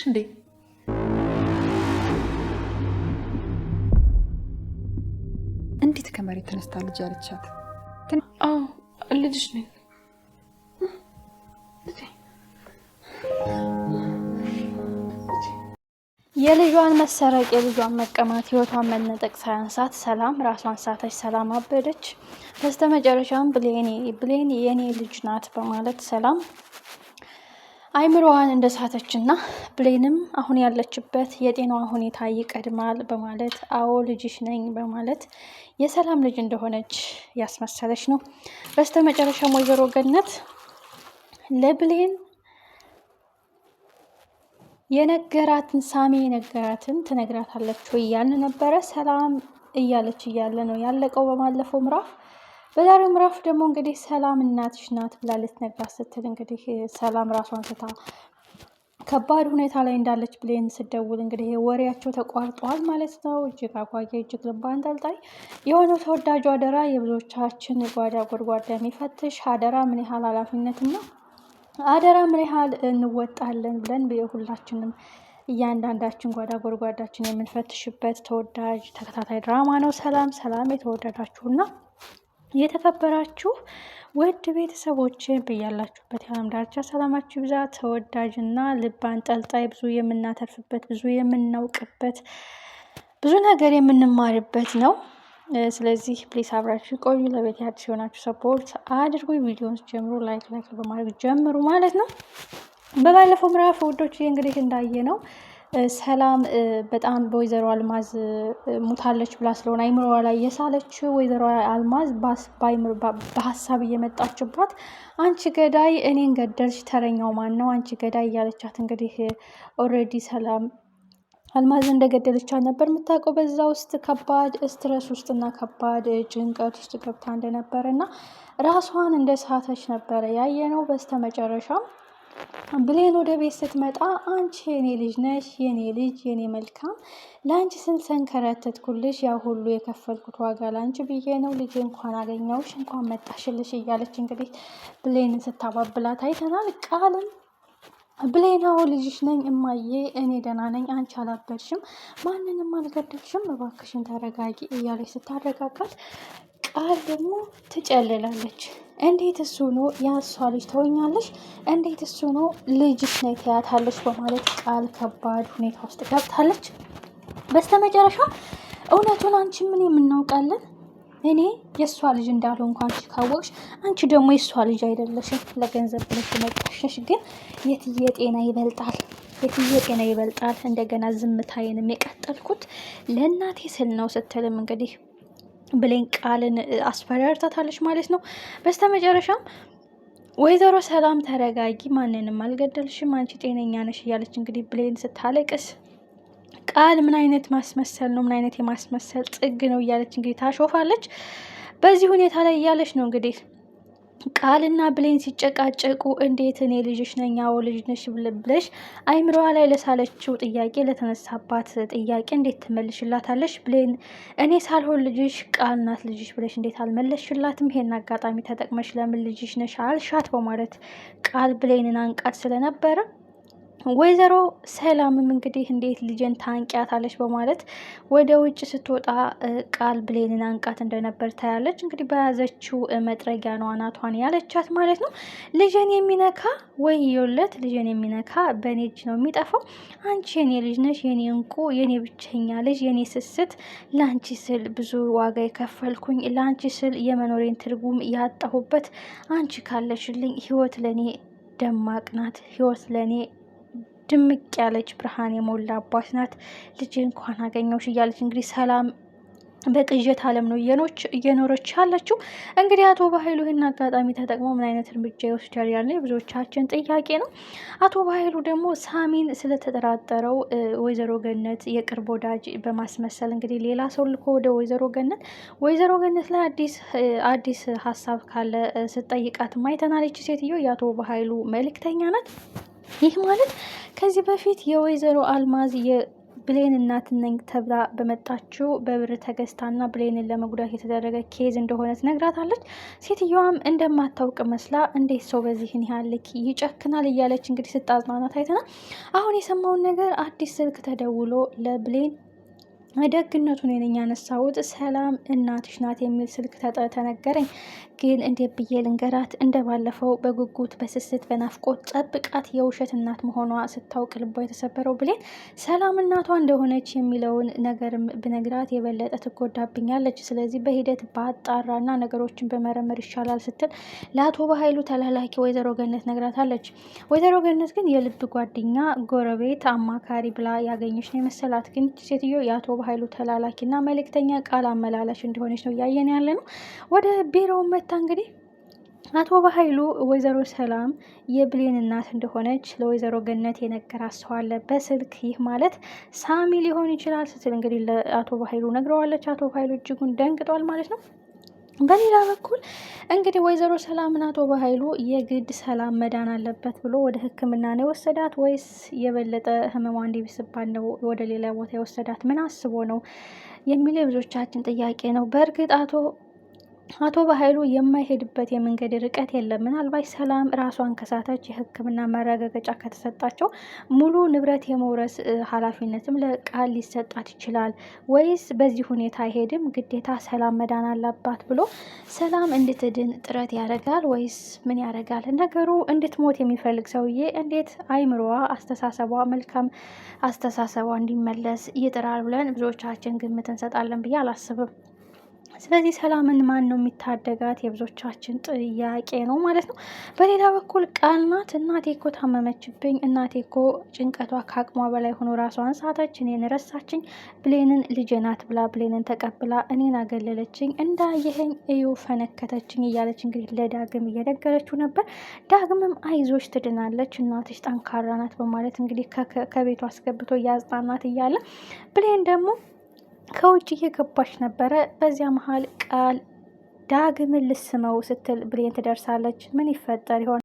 እንዴ? እንዴት ከመሬት ተነስታ ልጅ አለቻት? አዎ ልጅሽ ነኝ። የልጇን መሰረቅ የልጇን መቀማት ህይወቷን መነጠቅ ሳያንሳት ሰላም ራሷን ሳተች። ሰላም አበደች። በስተመጨረሻም ብሌን የኔ ልጅ ናት በማለት ሰላም አይምሮዋን እንደሳተች እና ብሌንም አሁን ያለችበት የጤናዋ ሁኔታ ይቀድማል በማለት አዎ ልጅሽ ነኝ በማለት የሰላም ልጅ እንደሆነች ያስመሰለች ነው። በስተመጨረሻም ወይዘሮ ገነት ለብሌን የነገራትን ሳሚ የነገራትን ትነግራታለች ወይ እያልን ነበረ። ሰላም እያለች እያለ ነው ያለቀው በማለፈው ምዕራፍ። በዛሬው ምዕራፍ ደግሞ እንግዲህ ሰላም እናትሽ ናት ብላ ልትነግራት ስትል እንግዲህ ሰላም ራሷን ስታ ከባድ ሁኔታ ላይ እንዳለች ብሌን ስደውል እንግዲህ ወሬያቸው ተቋርጧል ማለት ነው። እጅግ አጓጊ፣ እጅግ ልብ አንጠልጣይ የሆነው ተወዳጁ አደራ የብዙዎቻችን ጓዳ ጎድጓዳ የሚፈትሽ አደራ ምን ያህል ኃላፊነትና አደራ ምን ያህል እንወጣለን ብለን ሁላችንም እያንዳንዳችን ጓዳ ጎድጓዳችን የምንፈትሽበት ተወዳጅ ተከታታይ ድራማ ነው። ሰላም ሰላም፣ የተወደዳችሁና የተከበራችሁ ውድ ቤተሰቦች በያላችሁበት የዓለም ዳርቻ ሰላማችሁ ይብዛ። ተወዳጅና ልብ አንጠልጣይ ብዙ የምናተርፍበት ብዙ የምናውቅበት ብዙ ነገር የምንማርበት ነው። ስለዚህ please አብራችሁ ቆዩ። ለቤት አዲስ የሆናችሁ support አድርጉ። ቪዲዮን ጀምሩ like like በማድረግ ጀምሩ ማለት ነው። በባለፈው ምዕራፍ ውዶች እንግዲህ እንዳየ ነው ሰላም በጣም በወይዘሮ አልማዝ ሙታለች ብላ ስለሆነ አይምሮዋ ላይ የሳለች ወይዘሮ አልማዝ በሀሳብ እየመጣችባት አንቺ ገዳይ እኔን ገደልሽ፣ ተረኛው ማን ነው? አንቺ ገዳይ እያለቻት እንግዲህ already ሰላም አልማዝ እንደገደለቻት ነበር የምታውቀው። በዛ ውስጥ ከባድ stress ውስጥና ከባድ ጭንቀት ውስጥ ገብታ እንደነበረ እና ራሷን እንደሳተች ነበረ ያየነው። በስተመጨረሻም ብሌን ወደ ቤት ስትመጣ አንቺ የኔ ልጅ ነሽ፣ የኔ ልጅ፣ የኔ መልካም፣ ለአንቺ ስል ተንከራተትኩልሽ፣ ያ ሁሉ የከፈልኩት ዋጋ ለአንቺ ብዬ ነው። ልጄ እንኳን አገኘሁሽ፣ እንኳን መጣሽልሽ እያለች እንግዲህ ብሌንን ስታባብላት አይተናል። ቃልም ብሌን አዎ ልጅሽ ነኝ እማዬ፣ እኔ ደህና ነኝ፣ አንቺ አላበድሽም፣ ማንንም አልገደልሽም፣ እባክሽን ተረጋጊ እያለች ስታረጋጋት ቃል ደግሞ ትጨልላለች። እንዴት እሱ ነው የእሷ ልጅ ተወኛለሽ? እንዴት እሱ ነው ልጅሽ ነይ ትያታለች በማለት ቃል ከባድ ሁኔታ ውስጥ ገብታለች። በስተመጨረሻ እውነቱን አንቺ ምን የምናውቃለን እኔ የእሷ ልጅ እንዳልሆንኩ አንቺ ካወቅሽ፣ አንቺ ደግሞ የእሷ ልጅ አይደለሽም። ለገንዘብ ብለሽ የመጣሽ ግን የትዬ ጤና ይበልጣል፣ የትዬ ጤና ይበልጣል። እንደገና ዝምታዬንም የቀጠልኩት ለእናቴ ስል ነው ስትልም እንግዲህ ብሌን ቃልን አስፈራርታታለች ማለት ነው። በስተመጨረሻም ወይዘሮ ሰላም ተረጋጊ፣ ማንንም አልገደልሽም፣ አንቺ ጤነኛ ነሽ እያለች እንግዲህ ብሌን ስታለቅስ ቃል ምን አይነት ማስመሰል ነው? ምን አይነት የማስመሰል ጥግ ነው? እያለች እንግዲህ ታሾፋለች። በዚህ ሁኔታ ላይ እያለች ነው እንግዲህ ቃልና ብሌን ሲጨቃጨቁ እንዴት እኔ ልጅሽ ነኝ አዎ ልጅ ነሽ ብለሽ አይምሮዋ ላይ ለሳለችው ጥያቄ ለተነሳባት ጥያቄ እንዴት ትመልሽላታለሽ? ብሌን እኔ ሳልሆን ልጅሽ ቃል ናት ልጅሽ ብለሽ እንዴት አልመለስሽላትም? ይሄን አጋጣሚ ተጠቅመሽ ለምን ልጅሽ ነሽ አልሻት? በማለት ቃል ብሌንን አንቃት ስለነበረ ወይዘሮ ሰላምም እንግዲህ እንዴት ልጄን ታንቂያታለች በማለት ወደ ውጭ ስትወጣ ቃል ብሌንን አንቃት እንደነበር ታያለች። እንግዲህ በያዘችው መጥረጊያ ነው አናቷን ያለቻት ማለት ነው። ልጄን የሚነካ ወዮለት፣ ልጄን የሚነካ በእኔ እጅ ነው የሚጠፋው። አንቺ የኔ ልጅ ነሽ፣ የኔ እንቁ፣ የኔ ብቸኛ ልጅ፣ የኔ ስስት፣ ለአንቺ ስል ብዙ ዋጋ የከፈልኩኝ፣ ለአንቺ ስል የመኖሬን ትርጉም ያጣሁበት፣ አንቺ ካለሽልኝ ህይወት ለእኔ ደማቅ ናት። ህይወት ለእኔ ድምቅ ያለች ብርሃን የሞላባት ናት። ልጅ እንኳን አገኘሁሽ እያለች እንግዲህ ሰላም በቅዠት ዓለም ነው እየኖረች ያለችው። እንግዲህ አቶ በኃይሉ ይህን አጋጣሚ ተጠቅሞ ምን አይነት እርምጃ ይወስዳል ያለ የብዙዎቻችን ጥያቄ ነው። አቶ በኃይሉ ደግሞ ሳሚን ስለተጠራጠረው ወይዘሮ ገነት የቅርብ ወዳጅ በማስመሰል እንግዲህ ሌላ ሰው ልኮ ወደ ወይዘሮ ገነት ወይዘሮ ገነት ላይ አዲስ ሀሳብ ካለ ስጠይቃት ማይተናል። ይቺ ሴትዮ የአቶ በኃይሉ መልእክተኛ ናት። ይህ ማለት ከዚህ በፊት የወይዘሮ አልማዝ የብሌን እናት ነኝ ተብላ በመጣችው በብር ተገዝታና ብሌንን ለመጉዳት የተደረገ case እንደሆነ ትነግራታለች። ሴትየዋም እንደማታውቅ መስላ እንዴት ሰው በዚህን ያህል ልክ ይጨክናል እያለች እንግዲህ ስታጽናናት አይተናል። አሁን የሰማውን ነገር አዲስ ስልክ ተደውሎ ለብሌን ደግነቱን እኔ ነኝ ያነሳሁት፣ ሰላም እናትሽ ናት የሚል ስልክ ተነገረኝ። ግን እንዴት ብዬ ልንገራት? እንደ ባለፈው በጉጉት በስስት በናፍቆት ጠብቃት የውሸት እናት መሆኗ ስታውቅ ልቧ የተሰበረው ብሌን ሰላም እናቷ እንደሆነች የሚለውን ነገር ብነግራት የበለጠ ትጎዳብኛለች። ስለዚህ በሂደት ባጣራና ነገሮችን በመረመር ይሻላል ስትል ለአቶ በኃይሉ ተላላኪ ወይዘሮ ገነት ነግራታለች። ወይዘሮ ገነት ግን የልብ ጓደኛ፣ ጎረቤት፣ አማካሪ ብላ ያገኘች ነው የመሰላት። ግን ሴትዮ የአቶ በኃይሉ ተላላኪና መልእክተኛ ቃል አመላላሽ እንደሆነች ነው እያየን ያለ ነው። ወደ ቢሮው መታ እንግዲህ አቶ በኃይሉ ወይዘሮ ሰላም የብሌን እናት እንደሆነች ለወይዘሮ ገነት የነገራት ሰው አለ በስልክ። ይህ ማለት ሳሚ ሊሆን ይችላል ስትል እንግዲህ ለአቶ በኃይሉ ነግረዋለች። አቶ በኃይሉ እጅጉን ደንግጧል ማለት ነው። በሌላ በኩል እንግዲህ ወይዘሮ ሰላምን አቶ በኃይሉ የግድ ሰላም መዳን አለበት ብሎ ወደ ሕክምና ነው የወሰዳት ወይስ የበለጠ ህመሟ እንዲብስባት ነው ወደ ሌላ ቦታ የወሰዳት? ምን አስቦ ነው የሚለው የብዙዎቻችን ጥያቄ ነው። በእርግጥ አቶ በኃይሉ የማይሄድበት የመንገድ ርቀት የለም። ምናልባት ሰላም ራሷን ከሳተች የሕክምና ማረጋገጫ ከተሰጣቸው ሙሉ ንብረት የመውረስ ኃላፊነትም ለቃል ሊሰጣት ይችላል። ወይስ በዚህ ሁኔታ አይሄድም፣ ግዴታ ሰላም መዳን አለባት ብሎ ሰላም እንድትድን ጥረት ያደርጋል ወይስ ምን ያደርጋል? ነገሩ እንድትሞት የሚፈልግ ሰውዬ እንዴት አይምሮዋ፣ አስተሳሰቧ፣ መልካም አስተሳሰቧ እንዲመለስ ይጥራል ብለን ብዙዎቻችን ግምት እንሰጣለን ብዬ አላስብም። ስለዚህ ሰላምን ማን ነው የሚታደጋት? የብዙዎቻችን ጥያቄ ነው ማለት ነው። በሌላ በኩል ቃል ናት። እናቴ እኮ ታመመችብኝ፣ እናቴ እኮ ጭንቀቷ ከአቅሟ በላይ ሆኖ ራሷን ሳተች፣ እኔን ረሳችኝ፣ ብሌንን ልጄ ናት ብላ ብሌንን ተቀብላ እኔን አገለለችኝ፣ እንዳየኸኝ እዩ ፈነከተችኝ እያለች እንግዲህ ለዳግም እየነገረችው ነበር። ዳግምም አይዞሽ ትድናለች፣ እናትሽ ጠንካራ ናት በማለት እንግዲህ ከቤቱ አስገብቶ እያጽናናት እያለ ብሌን ደግሞ ከውጭ እየገባች ነበረ። በዚያ መሀል ቃል ዳግምን ልስመው ስትል ብሌን ትደርሳለች። ምን ይፈጠር ይሆን?